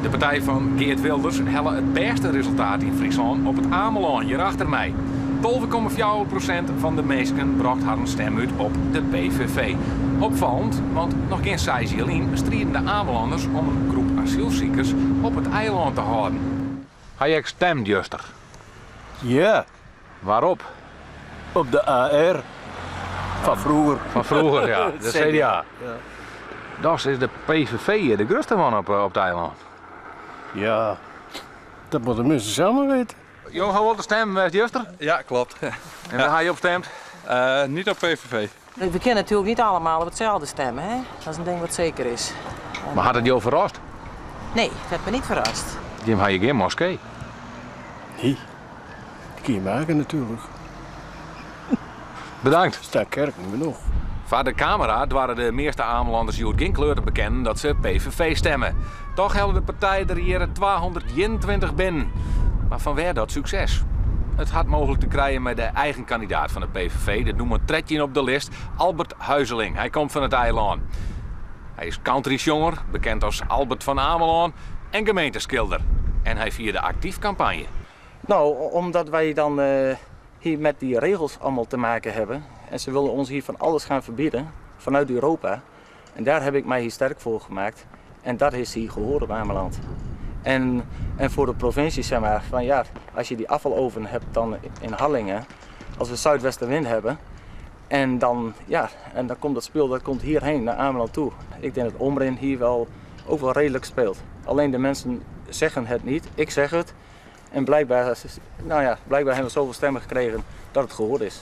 De partij fan Geert Wilders helle it bêste resultaat yn Fryslân op It Amelân, hjir achter my. 12,4 prosint fan de minsken brocht harren stim út op de PVV. Opfallend, want noch gjin seis jier lyn striden de Amelanners om in groep asylsikers op it eilân te hâlden. Ha je ek stimd juster? Ja. Waarop? Op de AR. Fan froeger. Fan froeger, ja. De CDA. Ja. Dochs is de PVV hjir de grutste man op it eilân. Ja, dat moatte de minsken sels mar witte. Jo ha wol te stimmen west juster? Ja, klopt. En wêr ha je op stimd? Niet op PVV. We kinne natuerlik niet allemaal op itselde stimme, hè? Dat is in ding wat seker is. Mar hat it jo ferrast? Nee, it hat my niet ferrast. Jim ha hjir gjin moskee. Nee, dy kin je maken natuerlik. Bedankt. Staat kerken genoeg. Foar de kamera doarre de measte Amelanders hjoed gjin kleur te bekennen dat se PVV stemme. Toch helle de partij der hjir 221 binnen. Mar fan wêr dat sukses? It hat mooglik te krijen mei de eigen kandidaat fan de PVV, de nûmer 13 op de list, Albert Huizeling. Hy komt fan it eilân. Hy is countrysjonger, bekend as Albert fan Amelân, en gemeenteskilder. En hy fierde aktyf kampanje. Nou, omdat wij dan hier met die regels allemaal te maken hebben. En ze willen ons hier van alles gaan verbieden vanuit Europa. En daar heb ik mij hier sterk voor gemaakt. En dat is hier gehoord op Ameland. En voor de provincie, zeg maar, van ja, als je die afvaloven hebt dan in Harlingen, als we zuidwestenwind hebben, en dan, ja, en dan komt dat spul dat komt hierheen naar Ameland toe. Ik denk dat Omrin hier wel, ook wel redelijk speelt. Alleen de mensen zeggen het niet, ik zeg het. En blijkbaar, nou ja, blijkbaar hebben we zoveel stemmen gekregen dat het gehoord is.